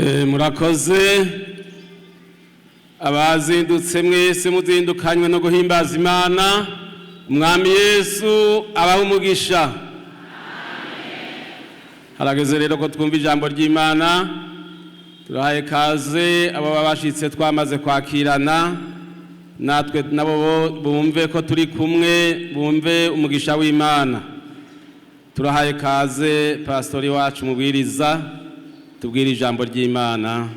Murakoze abazindutse mwese muzindukanywe no guhimbaza Imana. Umwami Yesu abahe umugisha. Harageze rero ko twumva ijambo ry'Imana. Turahaye kaze abo baba bashitse twamaze kwakirana natwe, nabo bumve ko turi kumwe, bumve umugisha w'Imana. Turahaye kaze pastori wacu mubwiriza tubwire ijambo ry'Imana.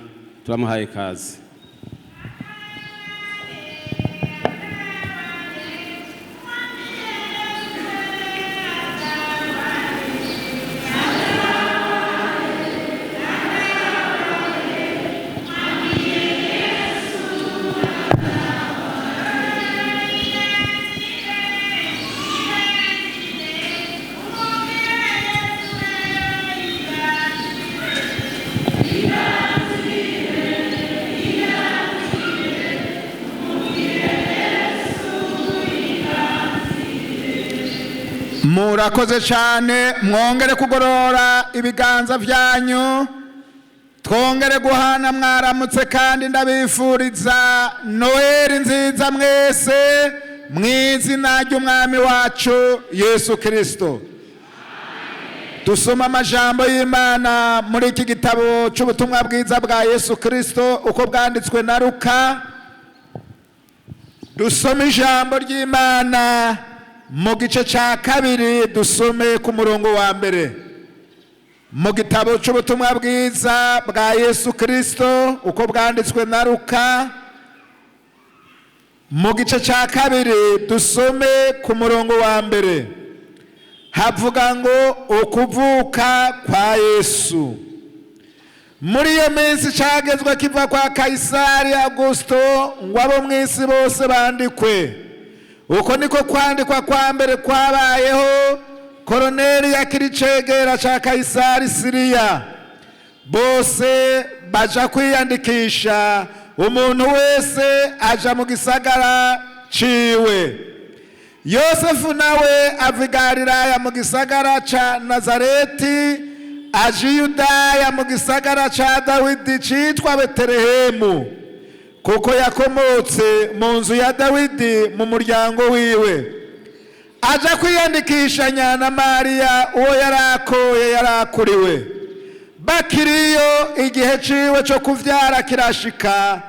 Turamuhaye kaze. Murakoze cyane. Mwongere kugorora ibiganza byanyu, twongere guhana mwaramutse, kandi ndabifuriza Noheli nziza mwese mu izina ry'Umwami wacu Yesu Kirisito. Dusoma amajambo y'Imana muri iki gitabo cy'ubutumwa bwiza bwa Yesu Kirisito uko bwanditswe na Luka. Dusome ijambo ry'Imana mu gice cya kabiri, dusome ku murongo wa mbere. Mu gitabo cy'ubutumwa bwiza bwa Yesu Kirisito uko bwanditswe na Luka, mu gice cya kabiri, dusome ku murongo wa mbere. Havuga ngo: "Ukuvuka kwa Yesu. Muri iyo minsi cyagezwe kiva kwa Kayisari Augusto ngo abo mu isi bose bandikwe. Uko niko kwandikwa kwa mbere kwabayeho Koroneli yakiri icegera ca Kayisari Siriya. Bose baja kwiyandikisha, umuntu wese aja mu gisagara ciwe. Yosefu nawe ava i Galilaya mu gisagara ca Nazareti, aja i Yudaya mu gisagara ca Dawidi citwa Betelehemu, kuko yakomotse mu nzu ya Dawidi mu muryango wiwe, aja kwiyandikishanya na Mariya uwo yarakoye yarakuriwe. Bakiriyo, igihe ciwe co kuvyara kirashika,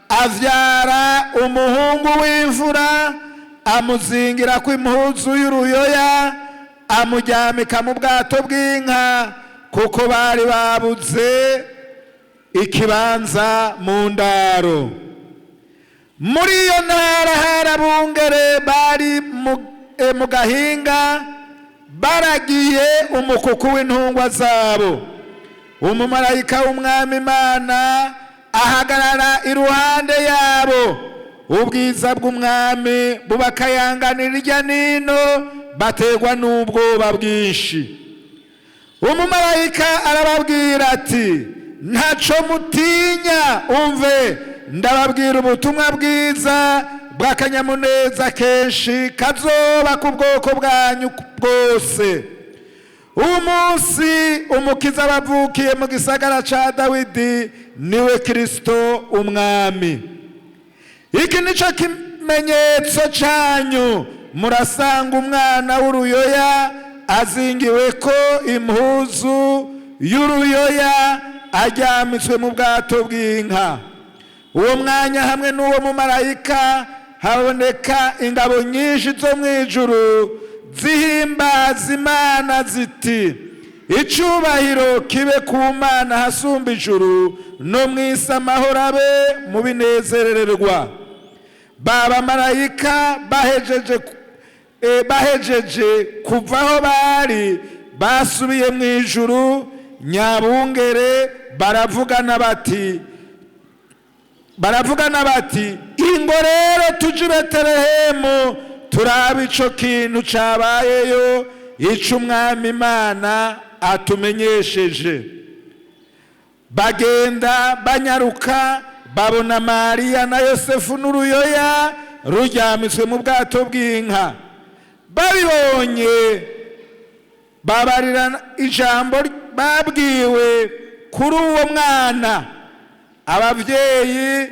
avyara umuhungu w'imfura, amuzingira ko impuzu y'uruyoya, amuryamika mu bwato bw'inka, kuko bari babuze ikibanza mu ndaro. Muri iyo ntara hari abungere bari mu gahinga, baragiye umukuku w'intungwa zabo. Umumarayika w'Umwami Imana ahagarara iruhande yabo, ubwiza bw'Umwami bubakayanganira irya nino, baterwa n'ubwoba bwinshi. Umumarayika arababwira ati: 'Ntaco mutinya, umve ndababwira ubutumwa bwiza bw'akanyamuneza kenshi kazoba ku bwoko bwanyu bwose. Uyu munsi Umukiza bavukiye mu gisagara ca Dawidi, niwe Kristo Umwami. Iki nico kimenyetso canyu: murasanga umwana w'uruyoya azingiwe ko impuzu y'uruyoya, aryamitswe mu bwato bw'inka.' Uwo mwanya hamwe n'uwo mumarayika haboneka ingabo nyinshi zo mu ijuru, zihimbaza Imana ziti: 'Icubahiro kibe ku Mana hasumba ijuru, no mu isi amahoro abe mu binezerererwa.' Ba bamarayika bahejeje kuva aho bari, basubiye mu ijuru. Nyabungere baravugana bati: 'Ingo rero tuje i Betelehemu, turabe ico kintu cabayeyo, ico Umwami Imana atumenyesheje.' Bagenda banyaruka, babona Mariya na Yosefu n'uruyoya ruryamitswe mu bwato bw'inka. Babibonye, babarira ijambo babwiwe." Kuri uwo mwana ababyeyi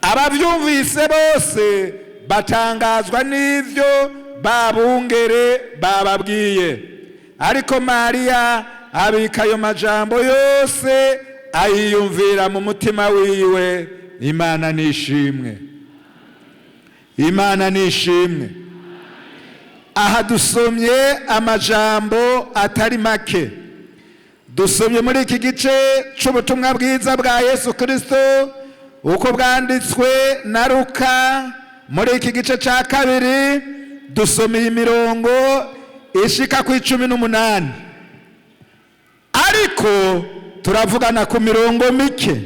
ababyumvise bose batangazwa n'ibyo babungere bababwiye. Ariko Mariya abika ayo majambo yose, ayiyumvira mu mutima wiwe. Imana nishimwe, Imana nishimwe. Aha dusomye amajambo atari make. Dusomye muri iki gice c'ubutumwa bwiza bwa Yesu Kristo uko bwanditswe na Luka. Muri iki gice ca kabiri dusomeye imirongo ishika ku 18, ariko turavugana ku mirongo mike.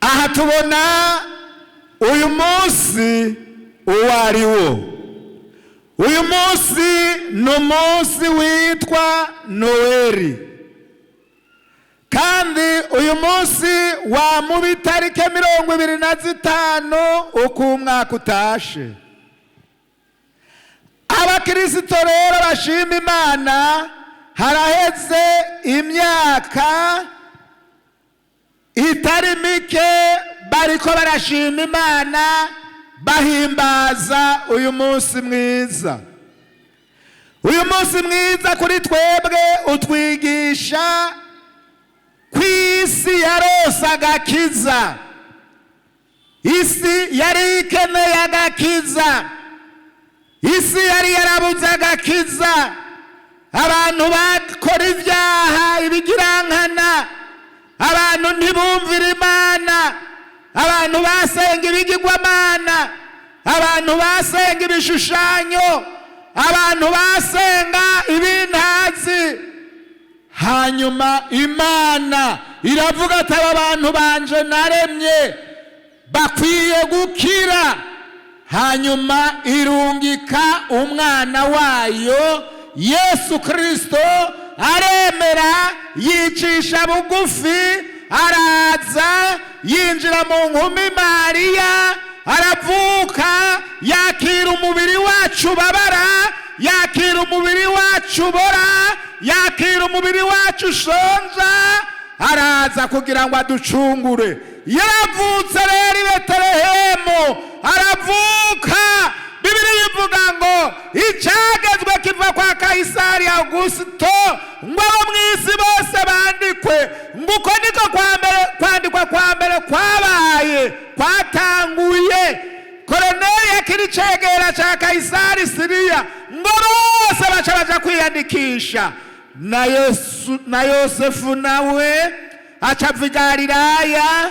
Aha tubona uyu munsi uwo ari wo. Uyu munsi ni umunsi witwa Noheli, kandi uyu munsi wa mubi itariki 25 uko umwaka utashe. Abakirisito rero bashima Imana, haraheze imyaka itari mike bariko barashima Imana, bahimbaza uyu munsi mwiza. Uyu munsi mwiza kuri twebwe utwigisha kw'isi yarose agakiza, isi yari ikeneye agakiza, isi yari yarabuze agakiza. Abantu bakora ibyaha ibigirankana, abantu ntibumvira Imana, abantu basenga ibigirwamana, abantu basenga ibishushanyo, abantu basenga ibintazi. Hanyuma Imana iravuga ati aba bantu banje naremye bakwiye gukira. Hanyuma irungika umwana wayo Yesu Kristo, aremera yicisha bugufi, araza yinjira mu nkumi Mariya, aravuka, yakira umubiri wacu babara, yakira umubiri wacu bora, yakira umubiri wacu ushonja, araza kugira ngo aducungure. Yaravutse rero i Betelehemu, aravuka. Bibiliya ivuga ngo icyagezwe kiva kwa Kayisari Augusto, ngo abo mu isi bose bandikwe. Ngo uko niko kwandikwa kwa mbere kwabaye, kwatanguye. Koroneli akiri icegera ca Kayisari Siriya, ngo bose baca baja kwiyandikisha. Na Yesu na Yosefu nawe aca ava i Galilaya,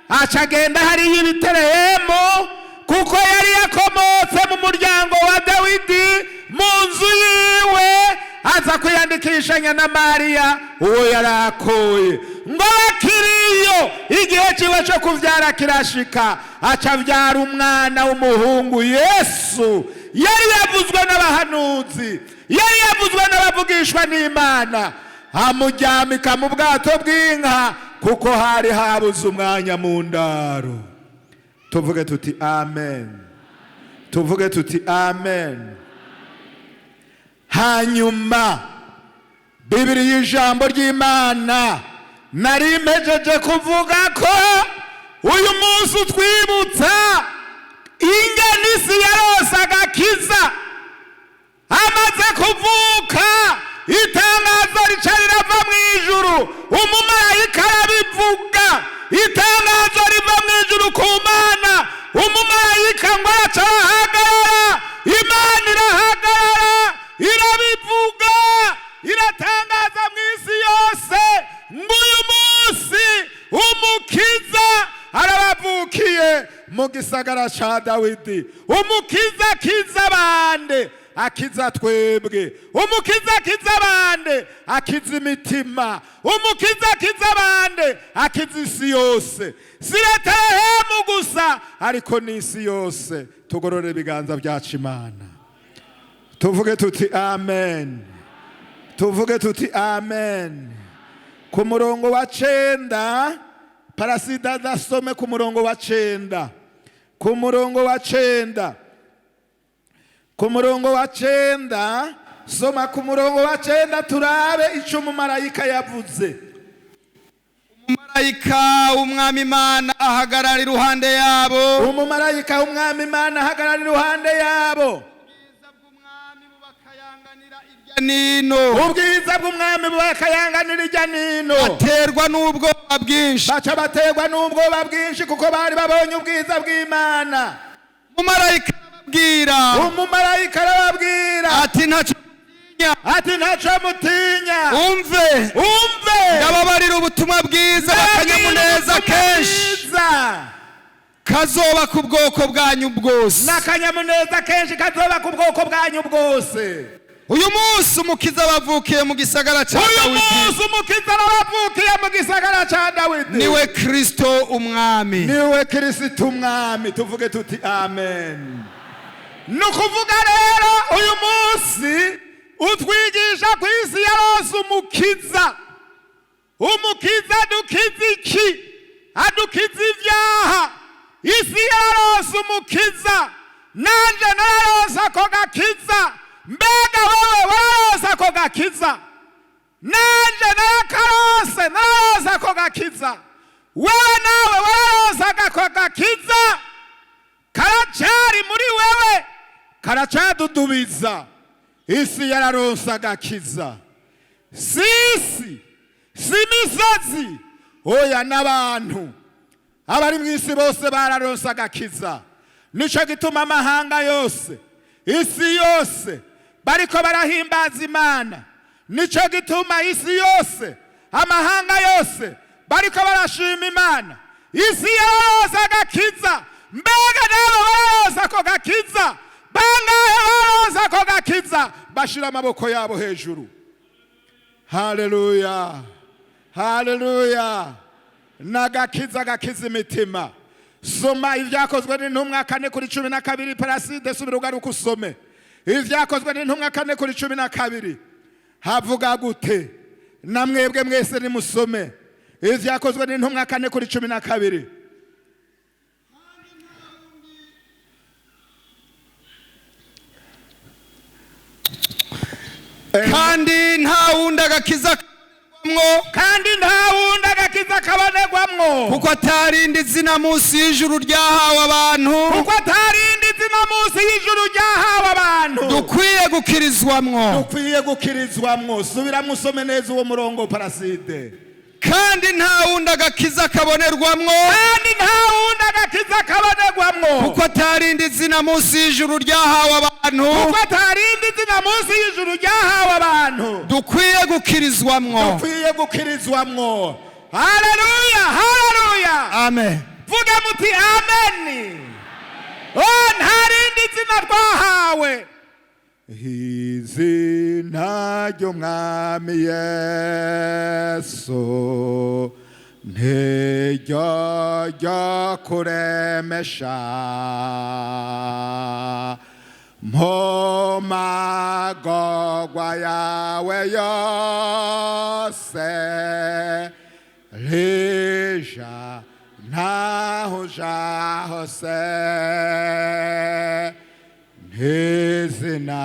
aca agenda hariya i Betelehemu, kuko yari yakomotse mu muryango wa Dawidi, mu nzu yiwe, aza kwiyandikishanya na Mariya uwo yari akoye. Ngo bakiriyo igihe ciwe co kuvyara kirashika, aca avyara umwana w'umuhungu Yesu yari yavuzwe n'abahanuzi, yari yavuzwe n'abavugishwa n'Imana. Amuryamika mu bwato bw'inka, kuko hari habuze umwanya mu ndaro. Tuvuge tuti amen, tuvuge tuti amen. Hanyuma Bibiliya ijambo ry'Imana nari mpejeje kuvuga ko uyu munsi utwibutsa ingene isi yarose agakiza. Amaze kuvuka itangazo rica rirava mu ijuru, umumarayika arabivuga. Itangazo riva mu ijuru ku Mana, umumarayika ngo araca arahagarara, Imana irahagarara, irabivuga, iratangaza mu isi yose ngo uyu munsi umukiza arabavukiye mu gisagara ca Dawidi. Umukiza akiza abande, akiza twebwe. Umukiza akiza abande, akiza imitima. Umukiza akiza abande, akiza isi yose. Si Betelehemu gusa, ariko n'isi yose. Tugorore ibiganza byacu Imana, tuvuge tuti amen, tuvuge tuti amen. Ku murongo wa 9, Parasida dasome ku murongo wa 9, ku murongo wa 9, ku murongo wa 9. Soma ku murongo wa 9 turabe icyo umumarayika yavuze. Umumarayika w'Umwami Imana ahagarara iruhande yabo. Umumarayika w'Umwami Imana ahagarara iruhande yabo. Nino. Ubwiza bw'Umwami bubakayanganira irya nino. Baterwa n'ubwoba bwinshi. Baca baterwa n'ubwoba bwinshi kuko bari babonye ubwiza bw'Imana. Umumarayika arababwira. Umumarayika arababwira ati ntacyo mutinya. Ati ntacyo mutinya. Umve. Umve. Ndababarira ubutumwa bwiza bw'akanyamuneza kenshi bwiza kazoba ku bwoko bwanyu bwose. N'akanyamuneza kenshi kazoba ku bwoko bwanyu bwose. Uyu munsi Umukiza bavukiye mu gisagara cya Uyu Dawidi. munsi Umukiza arabavukiye mu gisagara cya Dawidi. Niwe Kristo Umwami. Niwe Kirisito Umwami. Tuvuge tuti amen. Ni ukuvuga rero uyu munsi utwigisha ku isi yaronse umukiza. Umukiza adukiza iki? Adukiza ibyaha. Isi yaronse umukiza, nanje nararonse ako gakiza. Mbega wowe wararonse ako gakiza? Nanje narakaronse, nararonse ako gakiza. Wewe nawe wararonse ako gakiza? Karacari muri wewe, karacadudubiza. Isi yararonse agakiza. Si isi, si imisozi, oya, n'abantu abari mu isi bose bararonse agakiza. Nico gituma amahanga yose, isi yose bariko barahimbaza Imana. Nico gituma isi yose, amahanga yose bariko barashima Imana. Isi yararonse agakiza. Mbega nabo bararonse ako gakiza? Bangahe baronse ako gakiza? Bashira amaboko yabo hejuru. Haleluya, haleluya! N'agakiza gakiza imitima. Soma Ibyakozwe n'Intumwa 4:12. Paraside, subira ugaruka usome Ibyakozwe n'Intumwa 4:12. Havuga gute? Namwebwe mwese nimusome Ibyakozwe n'Intumwa 4:12. Kandi nta wundi agakiza kabonerwamwo. Kandi nta wundi agakiza kabonerwamwo. Kuko atarindi zina munsi y'ijuru ryahawe abantu Kuko atarindi zina munsi y'ijuru ryahawe abantu dukwiye gukirizwamwo. Dukwiye gukirizwamwo. Subiramwo usome neza uwo murongo, Paraside. Kandi nta wundi agakiza kabonerwamwo. Kandi nta wundi agakiza kabonerwamwo. Kuko atarindi zina munsi y'ijuru ryahawe abantu Kuko atarindi zina munsi y'ijuru ryahawe abantu dukwiye gukirizwamwo. Dukwiye gukirizwamwo. Haleluya, haleluya! Amen. Vuga muti ameni. Oh, nta rindi zina twahawe. Izina ry'Umwami Yesu ntiryo ryo kuremesha mu magorwa yawe yose, rija ntaho uja hose, n'izina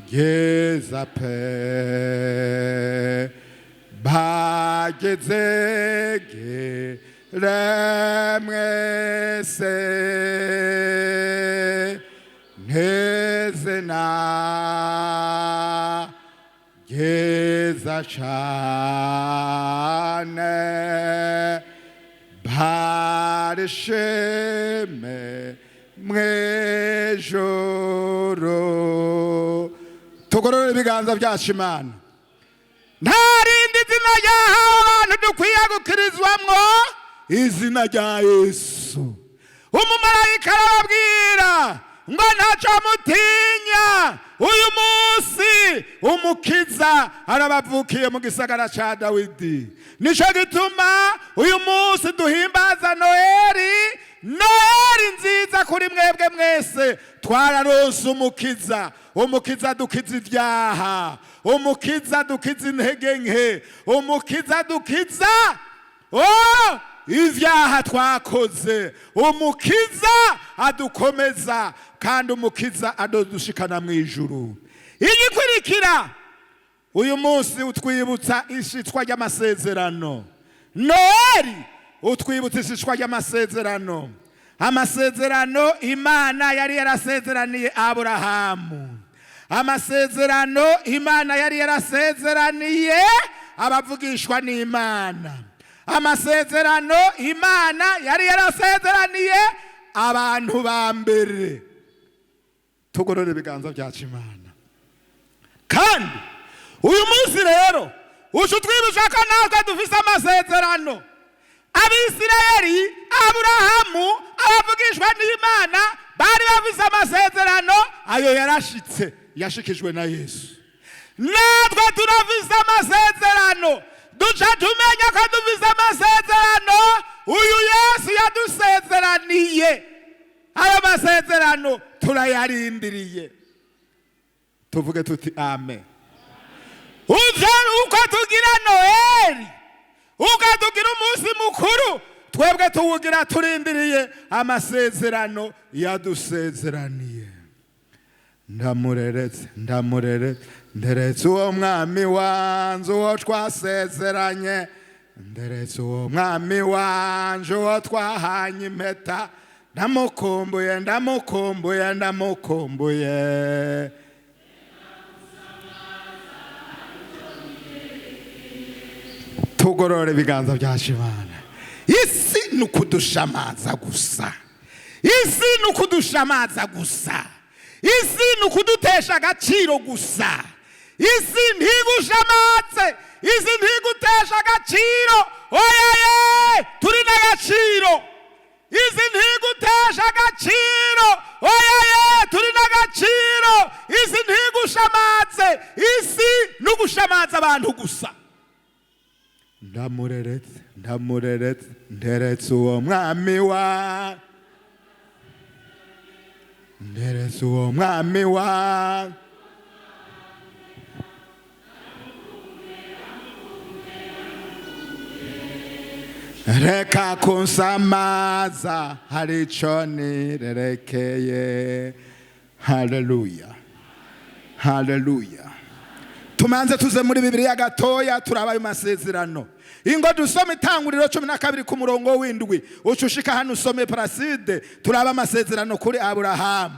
ryiza pe bageze mwese, n'izina ryiza cane barishime mw'ijuru. Tugorore ibiganza byacu Imana. Nta rindi zina ryahawe abantu dukwiye gukirizwamwo, izina rya Yesu. Umumarayika arababwira ngo ntacyo mutinya, uyu munsi umukiza arabavukiye mu gisagara cya Dawidi. Nicyo gituma uyu munsi duhimbaza Noheli. Noheli nziza kuri mwebwe mwese. Twararonse umukiza. Umukiza dukiza ibyaha, umukiza dukiza intege nke, umukiza dukiza, oh! Ivyaha twakoze. Umukiza adukomeza kandi umukiza adushikana mu ijuru. Igikurikira, uyu munsi utwibutsa ishitswa ry'amasezerano. Noheli utwibutsa ishitswa ry'amasezerano, amasezerano Imana yari yarasezeraniye Aburahamu, amasezerano Imana yari yarasezeraniye abavugishwa n'Imana, amasezerano Imana yari yarasezeraniye abantu ba mbere. Tugorore ibiganza byacu Imana. Kandi uyu munsi rero uca utwibutsa ko natwe dufise amasezerano. Abisirayeli, Aburahamu, abavugishwa n'Imana bari bafise amasezerano, ayo yarashitse, yashikijwe na Yesu. Natwe turafise amasezerano. Duca tumenya ko dufise amasezerano. Uyu Yesu yadusezeraniye, ayo masezerano turayarindiriye. Tuvuge tuti amen. Uze uko tugira Noheli, uko tugira umunsi mukuru, twebwe tuwugira turindiriye amasezerano yadusezeraniye. Ndamureretse, ndamureretse, nderetse uwo mwami wanje uwo twasezeranye, nderetse uwo mwami wanje uwo twahanye impeta, ndamukumbuye, ndamukumbuye, ndamukumbuye. Tugorore ibiganza byacu Imana. Isi ni ukudushamaza gusa, isi ni ukudushamaza gusa, isi ni ukudutesha agaciro gusa. Isi ntigushamaze, isi ntigutesha agaciro. Oyaye, turi n'agaciro. Isi ntigutesha agaciro. Oyaye, turi n'agaciro. Isi ntigushamaze, isi ni ugushamaza abantu gusa. Ndamureretse, ndamureretse, nderetse uwo mwami wa, nderetse uwo mwami wa. Reka kunsamaza, hari ico nirerekeye. Haleluya, haleluya. Tumanze tuze muri Bibiliya gatoya, turaba ayo masezerano. Ingo dusome Itanguriro 12 ku murongo w'indwi. Uca ushika hano usome, Paraside, turaba amasezerano kuri Aburahamu.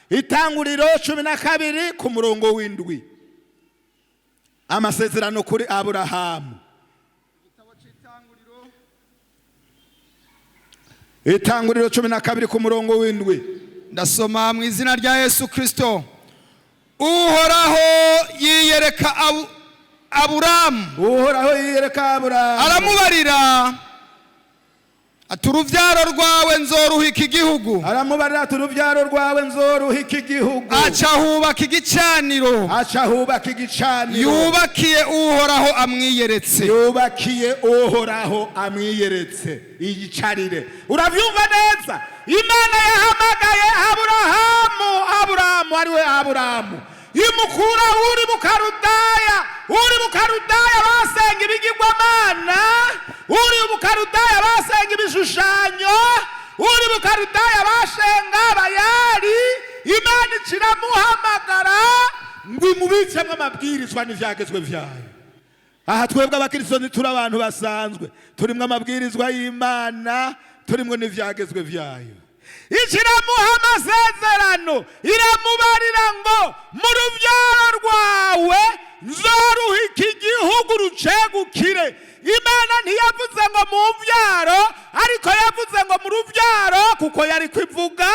Itanguriro 12 ku murongo w'indwi, amasezerano kuri Aburahamu. Itanguriro 12 ku murongo w'indwi. Ndasoma mu izina rya Yesu Kristo. Uhoraho yiyereka Aburamu. Uhoraho yiyereka Aburahamu. Aramubarira ati: "Urubyaro rwawe nzoruha iki gihugu." Aramubarira ati: "Urubyaro rwawe nzoruha iki gihugu." Aca hubaka igicaniro. Aca hubaka igicaniro. Yubakiye Uhoraho amwiyeretse. Yubakiye Uhoraho amwiyeretse. Iyicarire, urabyumva neza? Imana yahamagaye Aburahamu, Aburahamu ariwe Aburahamu, imukura uri mu Karudaya. Uri mu Karudaya basenga ibigirwamana, uri mu Karudaya basenga ibishushanyo, uri mu Karudaya basenga Bayali. Imana ikiramuhamagara ngo imubitsemo amabwirizwa n'ivyagezwe vyayo. Aha twebwe abakristo ntituri abantu basanzwe, turimwo amabwirizwa y'Imana, turimwo n'ivyagezwe vyayo. Ikiramuha amasezerano, iramubarira ngo: "Mu rubyaro rwawe nzoruha iki gihugu rucegukire." Imana ntiyavuze ngo mu mbyaro, ariko yavuze ngo mu rubyaro, kuko yari kwivuga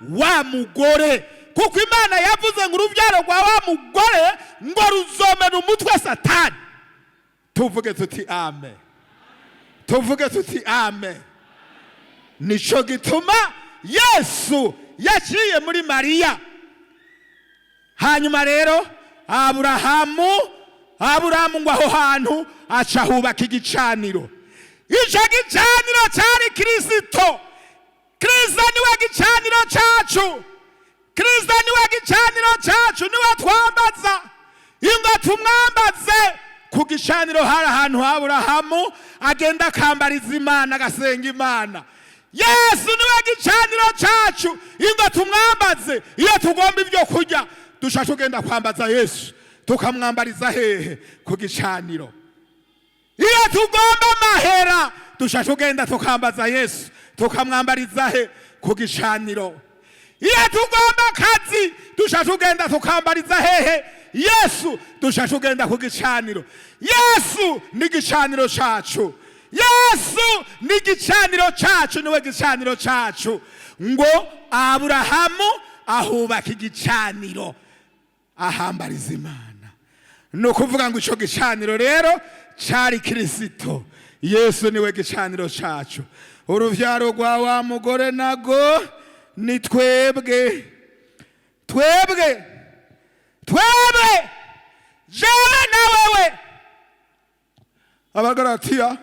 wa mugore, kuko Imana yavuze ngo urubyaro rwa wa mugore ngo ruzomena umutwe Satani. Tuvuge tuti amen, tuvuge tuti amen. Nico gituma Yesu yaciye muri Mariya. Hanyuma rero Aburahamu ngo aho hantu aca hubaka igicaniro. Ico gicaniro cari Kirisito. Kristo niwe gicaniro cacu, Kristo niwe gicaniro cacu, niwe twambaza. Ingo tumwambaze ku gicaniro. Hari ahantu ha Aburahamu. Agenda akambariza Imana, agasenga Imana. Yesu niwe gicaniro cacu. Ingo tumwambaze. Iyo tugomba ibyo kurya, duca tugenda kwambaza Yesu. Tukamwambariza hehe? Ku gicaniro. Iyo tugomba amahera, duca tugenda tukambaza Yesu. Tukamwambariza he? Ku gicaniro. Iyo tugomba akazi, duca tugenda tukambariza hehe? Yesu. Duca tugenda ku gicaniro. Yesu ni igicaniro cacu. Yesu ni igicaniro cacu, niwe gicaniro cacu. Ngo Aburahamu ahubaka igicaniro, ahambariza Imana. Ni ukuvuga ngo icyo gicaniro rero cyari Kirisito Yesu, niwe gicaniro cacu. Urubyaro rwa wa mugore nago ni twebwe, twebwe, twebwe, jewe na wewe. Abagalatiya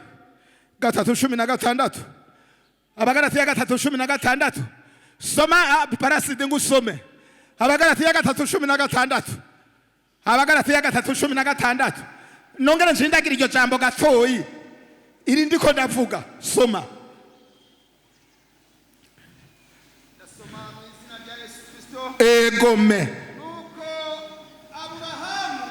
3:16. Abagalatiya 3:16. Soma, paraside, ngo usome Abagalatiya 3:16. Abagalatiya 3:16. Nongera nshindagira iryo jambo gatoyi iri ndiko ndavuga. Soma. Ndasoma mu izina rya Yesu Kristo. Egome. Nuko Aburahamu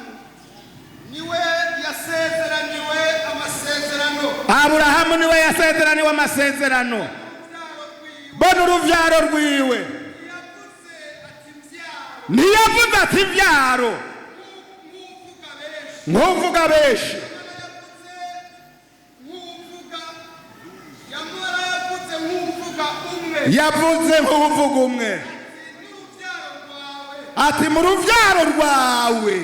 niwe yasezeraniwe amasezerano. Aburahamu niwe yasezeraniwe amasezerano. Urubyaro rwiwe. Bona uruvyaro rwiwe. Ntiyavuze ati mbyaro Ntiyavuze ati ivyaro nk'uvuga benshi. Nk'uvuga benshi. Nk'uvuga yamara yavuze nk'uvuga umwe. Yavuze nk'uvuga umwe. N'urubyaro rwawe. Ati mu ruvyaro rwawe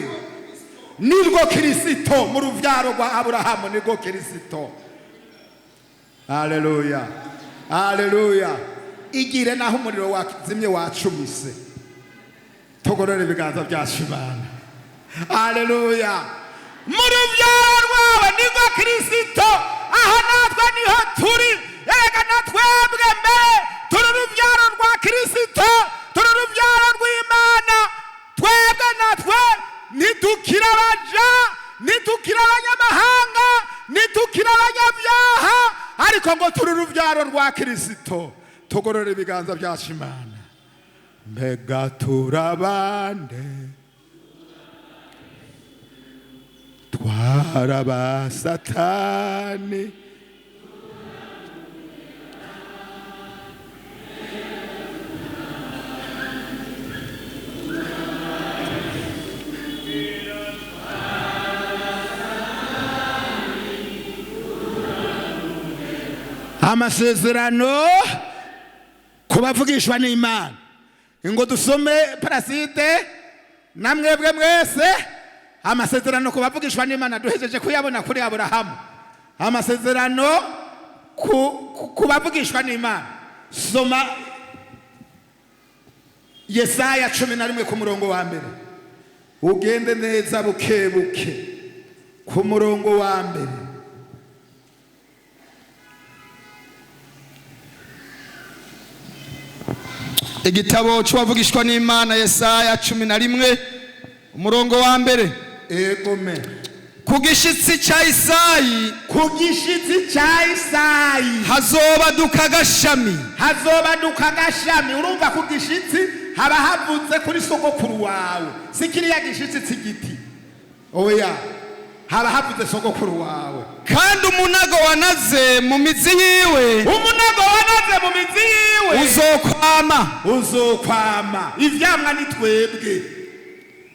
nirwo Kirisito. Mu ruvyaro rwa Aburahamu nirwo Kirisito. Haleluya, haleluya! Igire naho umuriro wazimye wacumise. Tugorore ibiganza byacu Imana. Haleluya! Mu rubyaro rwawe nirwo Kirisito. Aho natwe niho turi. Erega na twebwe mbere turi urubyaro rwa Kirisito, turi urubyaro rw'Imana. Twebwe natwe ntitukiri abaja, ntitukiri abanyamahanga, ntitukiri abanyabyaha, ariko ngo turi urubyaro rwa Kirisito. Tugorore ibiganza byacu Imana. Mbega turabande? Twarabasatani. Amasezerano ku bavugishwa n'Imana. Ngo dusome, Parasite, namwebwe mwese. Amasezerano ku bavugishwa n'Imana duhejeje kuyabona kuri Aburahamu. Amasezerano ku bavugishwa n'Imana. Soma Yesaya 11 ku murongo wa mbere. Ugende neza buke buke ku murongo wa mbere. Igitabo cy'uwavugishwa n'Imana Yesaya 11, umurongo wa mbere. Egome. Ku gishitsi cya Isayi Ku gishitsi cya Isayi hazobaduka agashami. Hazobaduka agashami. Urumva, ku gishitsi haba havutse kuri sogokuru wawe. Si kiriya gishitsi c'igiti, oya, haba havuze sogokuru wawe. Kandi umunago wanaze mu mizi yiwe Umunago wanaze mu mizi yiwe uzokwama. Uzokwama ivyamwa. Ni twebwe.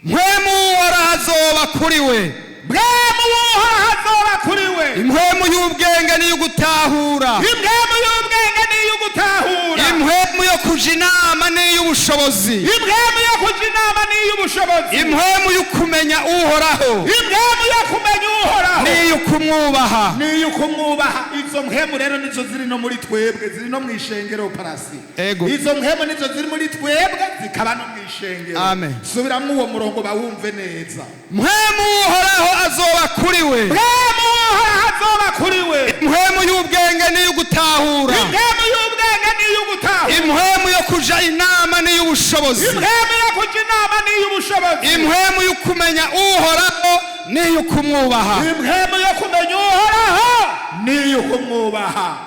Mpwemu Uhoraho azoba kuri we. Mpwemu w'Uhoraho azoba kuri we. Impwemu y'ubwenge n'iy'ugutahura. Impwemu y'ubwenge n'iy'ugutahura. Impwemu yo kuja inama n'iy'ubushobozi. Impwemu yo kuja inama n'iy'ubushobozi. Impwemu y'ukumenya Uhoraho Impwemu yo kumenya Uhoraho n'iy'ukumwubaha. N'iy'ukumwubaha. Izo mpwemu rero nizo ziri no muri twebwe, ziri no mu ishengero, Parasi. Ego. Izo mpwemu nizo ziri muri twebwe, zikaba no mu ishengero. Amen. Subiramwo uwo murongo bawumve neza. Mpwemu Uhoraho azoba kuri we. Mpwemu w'Uhoraho azoba kuri we. Impwemu y'ubwenge n'iy'ugutahura. Impwemu y'ubwenge n'iy'ugutahura. Impwemu yo kuja inama n'iy'ubushobozi. Impwemu yo kuja inama n'iy'ubushobozi. Impwemu y'ukumenya Uhoraho n'iy'ukumwubaha. Impwemu yo kumenya Uhoraho. Niyo kumwubaha.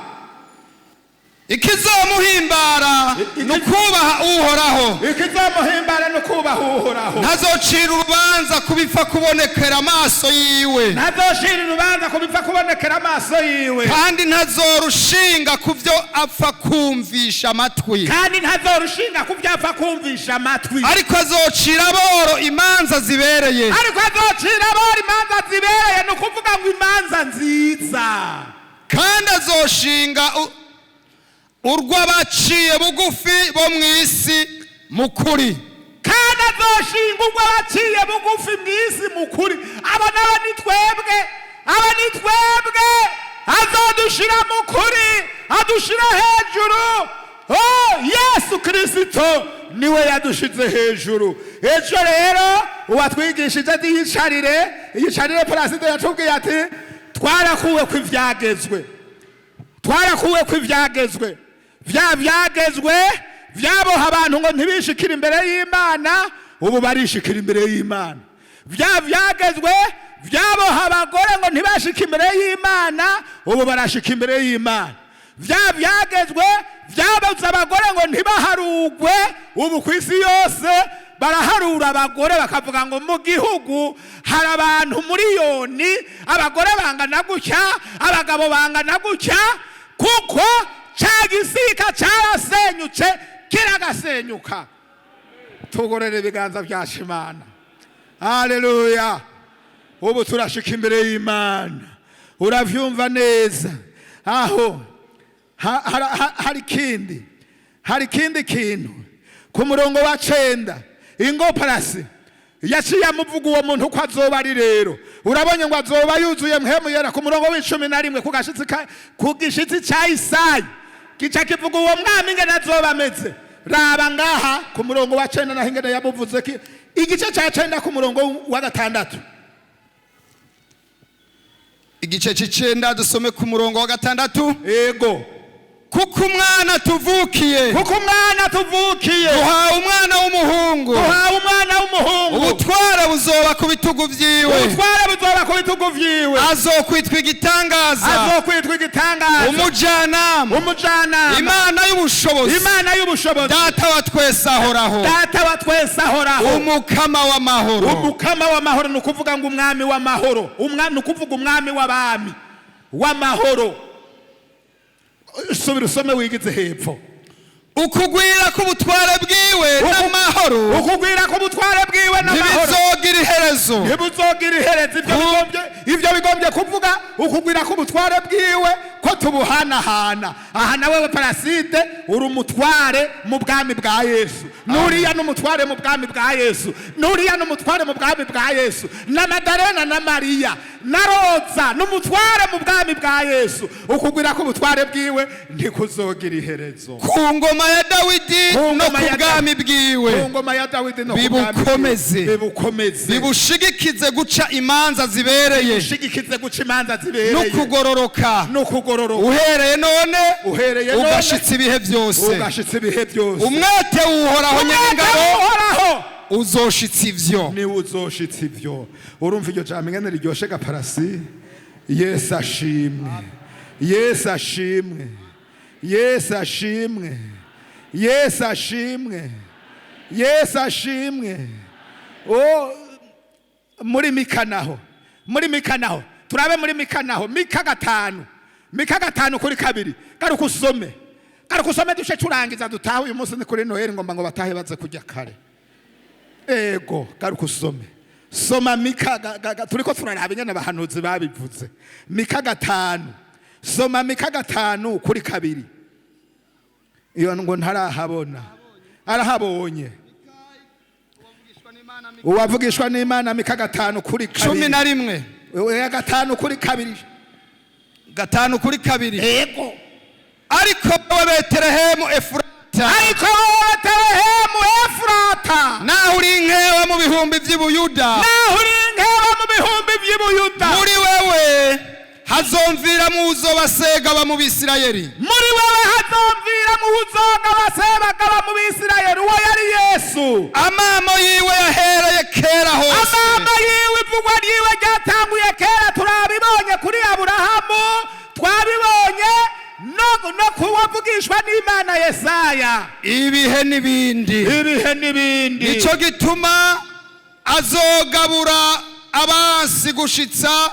Ikizomuhimbara ni ukubaha Uhoraho. Ikizomuhimbara ni ukubaha Uhoraho. Ntazocira urubanza ku bipfa kubonekera amaso yiwe. Ntazoshira urubanza ku bipfa kubonekera amaso yiwe. Kandi ntazorushinga ku byo apfa kumvisha amatwi. Kandi ntazorushinga ku byo apfa kumvisha amatwi. Ariko azocira aboro imanza zibereye. Ariko azocira aboro imanza zibereye, ni ukuvuga ngo imanza nziza. Kandi azoshinga urw'abaciye bugufi bo mu isi mu kuri. Kandi azoshinga urw'abaciye bugufi mu isi mu kuri. Aba nabo ni twebwe, aba ni twebwe. Azodushira mu kuri, adushira hejuru. Oh, Yesu Kirisito niwe yadushize hejuru. Ejo rero uwatwigishije ati yicarire, yicarire. Paraside yatubwiye ati twarakuwe ku ivyagezwe, twarakuwe ku ivyagezwe. Vya vyagezwe vyaboha abantu ngo ntibishikire imbere y'Imana, ubu barishikira imbere y'Imana. Vya vyagezwe vyaboha abagore ngo ntibashike imbere y'Imana, ubu barashika imbere y'Imana. Vya vyagezwe vyabuze abagore ngo ntibaharugwe, ubu ku isi yose baraharura abagore, bakavuga ngo mu gihugu hari abantu miliyoni, abagore bangana gutya, abagabo bangana gutya, kuko cya gisika cyarasenyutse, kiragasenyuka. Tugorere ibiganza byacu Imana. Haleluya! Ubu turashika imbere y'Imana. Uravyumva neza aho hari ikindi kintu ku murongo wa 9. Ingo parasi yaciye amuvuga uwo muntu uko azoba ari. Rero urabonye ngo azoba yuzuye Mpwemu Yera. Ku murongo w'11, ku gishitsi ca Isayi, gica kivuga uwo mwami ingene azoba ameze. Raba ngaha ku murongo wa 9, naho ingene yamuvuze igice ca 9 ku murongo wa 6. Igice c'icenda, dusome ku murongo wa 6. Ego. Kuko umwana tuvukiye, Kuko umwana tuvukiye, duhawe umwana w'umuhungu, duhawe umwana w'umuhungu, ubutware buzoba ku bitugu vyiwe, ubutware buzoba ku bitugu vyiwe, azokwitwa Igitangaza, azokwitwa Igitangaza, Umujyanama, Umujyanama, Imana y'ubushobozi, Imana y'ubushobozi, Data wa twese ahoraho, Data wa twese ahoraho, Umukama w'amahoro. Umukama w'amahoro, ni ukuvuga ngo umwami w'amahoro, umwami, ni ukuvuga umwami w'abami w'amahoro. Subira usome wigize hepfo. Ukugwira k'ubutware bwiwe n'amahoro Ukugwira k'ubutware bwiwe n'amahoro ntibizogira iherezo. Ntibuzogira iherezo. Ibyo bigombye kuvuga ukugwira k'ubutware bwiwe ko tubuhanahana. Aha nawe Paraside uri umutware mu bwami bwa Yesu, nuriya n'umutware mu bwami bwa Yesu, nuriya n'umutware mu bwami bwa Yesu, na Madarena na Mariya na Roza n'umutware mu bwami bwa Yesu. Ukugwira k'ubutware bwiwe ntikuzogira iherezo. Ku ngoma ya Dawidi Ku no ngoma ku ya bwami bwiwe, Ku ngoma ya Dawidi no ku bwami bwiwe. Bibukomeze. Bibukomeze. Bibushigikize guca imanza zibereye Ushigikize guca imanza no zibereye kugororoka, no kugororoka, uhereye none uhereye none ugashitsa ibihe byose. Ugashitsa ibihe byose. Umwete w'Uhoraho Nyeningabo Uhoraho uzoshitsa ivyo. Niwe uzoshitsa ivyo. Urumva iryo jambo ingene riryoshe gaparasi? Yesu ashimwe, Yesu ashimwe, Yesu ashimwe, Yesu ashimwe, Yesu ashimwe. O muri Mika naho, muri Mika naho turabe, muri Mika naho, Mika 5, Mika 5 kuri 2. Garuka usome, garuka usome, duce turangiza dutahe. Uyu munsi ni kuri Noheli, ngomba ngo batahe baze kujya kare. Ego, garuka usome, soma Mika turiko turaraba ingene abahanuzi babivuze. Mika 5, soma Mika 5 kuri 2. Iyo ngo ntarahabona, arahabonye. Uwavugishwa n'Imana, Mika gatanu kuri cumi kabiri. na rimwe. Oya, 5 kuri 2. 5 kuri 2. Ego. Ariko wowe Betelehemu Efurata, Ariko wowe Betelehemu Efurata, naho uri inkewa mu bihumbi by'i Buyuda, naho uri inkeba mu bihumbi by'i Buyuda, muri wewe hazomviramo uzobasegaba mu Bisirayeli. Muri wewe hazomvira mu uzoga basebagaba mu Bisirayeli. Uwo yari Yesu. Amamo yiwe yahereye kera hose. Amama yiwe, ivugwa ryiwe ryatanguye kera. Turabibonye kuri Aburahamu. Yesaya. Ibihe n'ibindi. Ibihe n'ibindi. Nicyo gituma azogabura abansi gushitsa,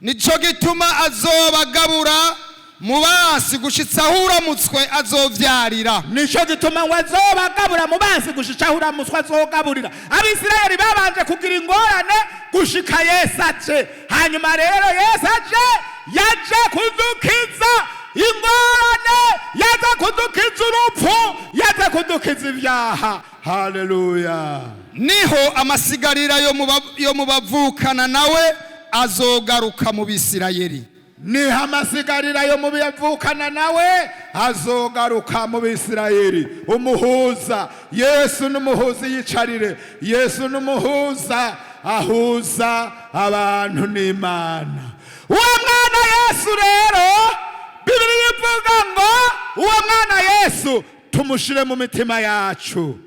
nicyo gituma azobagabura mu bansi gushitsa aho uramutswe azovyarira. Nicyo gituma ngo azobagabura mu bansi gushika aho uramutswe azogaburira. Abisirayeli babanje kugira ingorane gushika Yesu aje. Hanyuma rero Yesu aje, yaje kudukiza ingorane, yaje kudukiza urupfu, yaje kudukiza ibyaha. Haleluya! Niho amasigarira yo mu bavukana nawe azogaruka mu Bisirayeli. Niho amasigarira yo mu bavukana nawe azogaruka mu Bisirayeli. Umuhuza, Yesu n'umuhuza, yicarire. Yesu n'umuhuza, ahuza abantu n'Imana. Uwo mwana Yesu rero, Bibiliya ivuga ngo uwo mwana Yesu tumushire mu mitima yacu,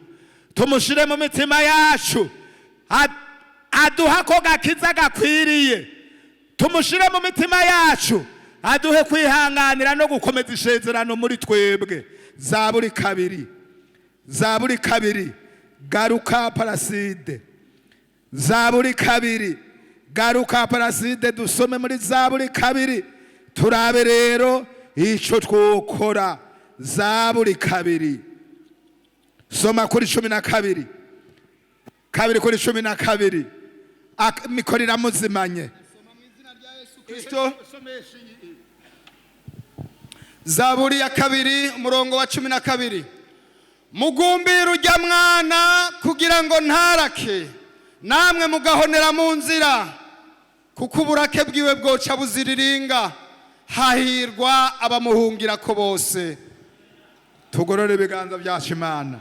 tumushire mu mitima yacu, aduha ko gakiza gakwiriye. Tumushire mu mitima yacu, aduhe kwihanganira no gukomeza isezerano muri twebwe. Zaburi 2, Zaburi 2, garuka Paraside. Zaburi 2, garuka Paraside. Dusome muri Zaburi 2, turabe rero icyo twokora. Zaburi 2, soma kuri 12, 2 kuri 12. Mikoro iramuzimanye. Kristo. Zaburi ya 2, umurongo wa 12: "Mugumbire ujya mwana kugira ngo ntarake, namwe mugahonera mu nzira, kuko uburake bwiwe bwoca buziriringa. Hahirwa abamuhungira ko bose." Tugorore ibiganza byacu Imana.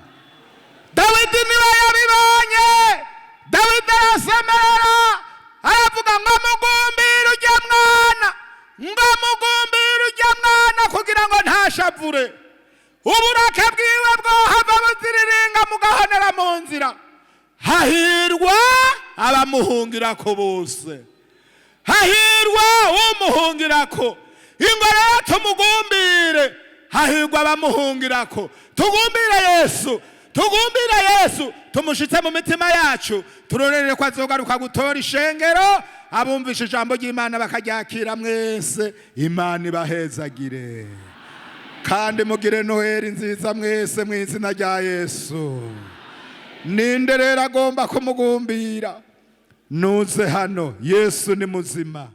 Dawidi niwe yabibonye. Dawidi arasemerera, aravuga ngo mugumbire ujya mwana, ngo mugumbire ujya mwana kugira ngo ntashavure, uburake bwiwe bwohava buziriringa, mugahonera mu nzira. Hahirwa abamuhungirako bose, hahirwa umuhungirako. Ingo rero tumugumbire. Hahirwa abamuhungirako. Tugumbire Yesu, tugumbire Yesu, tumushitse mu mitima yacu, turorere ko azogaruka gutora ishengero. Abumvishe ijambo ry'Imana bakaryakira mwese, Imana ibahezagire, kandi mugire Noheli nziza mwese mu izina rya Yesu. Ninde rero agomba kumugumbira? Nuze hano. Yesu ni muzima.